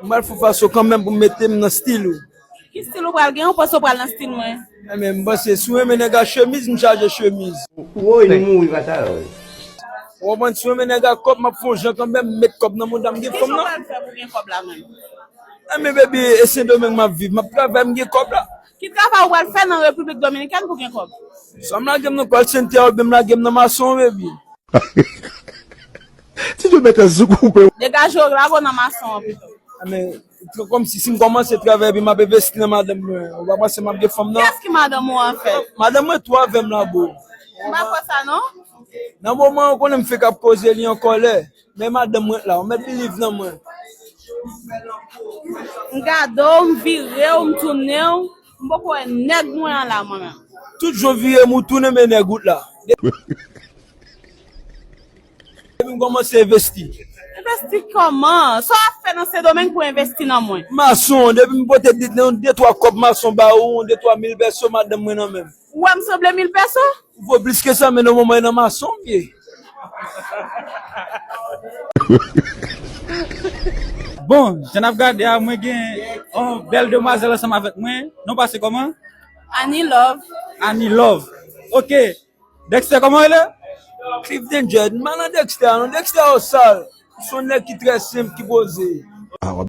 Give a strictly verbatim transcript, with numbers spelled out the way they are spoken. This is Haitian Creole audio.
M pral fè w fason kanmenm pou m mete m nan stil ou. Ki stil ou pral gen? Ou panse w pral nan stil mwen? Enben, m panse si w renmen nèg a chemiz, m chaje chemiz. Woy, nou mouri pa sa. Ou konprann, si w renmen nèg a kòb, m ap fè yon jan kanmenm, m met kòb nan mouda m, gen fanm nan. Kisa w pral fè pou gen kòb la menm? Enben, baby, e Sendomeng m ap viv, m ap travay, m gen kòb la. Ki travay ou pral fè nan Repiblik Dominikèn pou gen kòb? Swa m lage m nan call center oubyen m lage m nan mason, baby. Ti Djo mèt zouk ou pe. Degaje w, lage w nan mason an pito. Men, kòmsi si m kòmanse travay epi m ap envesti nan madanm mwen, ou pa panse m ap gen fanm nan? Kiyès ki madanm ou an fèt? Madanm mwen tou avè m la, bro. M pa kwè sa non. Nan moman an, ou konnen m fenk ap koze li an kòlè. Men madanm mwen la, ou mèt believe nan mwen. M gade w, m vire w, m tounen w, m poko wè nèg mwen an la mwen menm. Tout jou w vire m ou tounen men nèg ou t la. Depi m kòmanse envesti. Envesti kòman? Sa w ap fè nan Sendomeng pou envesti nan mwen? Mason, depi m pote de, de, de twa kòb mason ba ou, de twa mil pèso, madanm mwen nan men m. Ou wè m sanble mil pèso? Ou vo plis ke sa, men nan moman e nan mason m ye. Bon, jan n ap gade a, mwen gen yon bèl demwazèl ansanm avèk mwen. Non pa se kòman? Annie Love. Annie Love. Ok. Dexter, kòman w rele? Cliff Danger. M pa nan Dexter a non. Dexter a yo sal. Se yon nèg ki trè senp, ki poze. Ah, w